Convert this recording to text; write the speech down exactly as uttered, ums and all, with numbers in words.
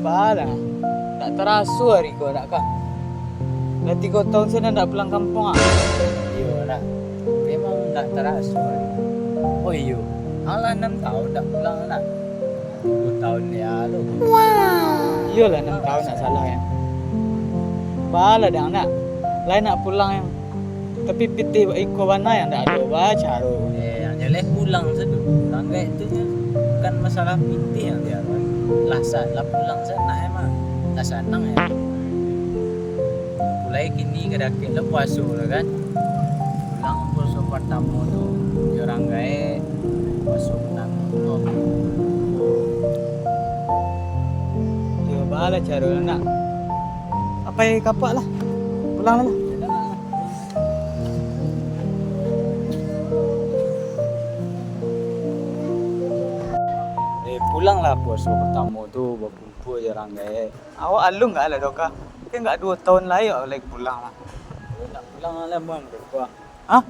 Balah, ndak taraso ari ko, ndak, Kak? Lah tigo taun sajo ndak pulang kampuang, ah. Iyo, nak. Memang ndak taraso ari. Oh iyo, alah anam taun ndak pulang, nak. Tigo taun ya lo. Iyolah, anam taun ndak salah, ya. Balah dang, nak. Lai nak pulang, ya. Tapi pitih iko bana yang ndak ado, ba caro. Eh, yang jelek pulang sajo. Pulang gaek tu nyo bukan masalah pitih yang dia. Lah sa-, lah pulang sanak emang. Lah sanang ya. Mulai kini ka dakek lah puaso lah kan. Pulang puaso partamo tu, jo urang gaek, puaso partamo tu. Yo, balah caro nak. Apai kapak lah. Pulang lah. Eh, pulanglah puaso partamo tu, bakumpua jo urang gaek. Awak alun gak lah, Doka? Kan gak duo taun lai awak lai pulang lah. Nak pulang lah, Bang, Doka. Hah?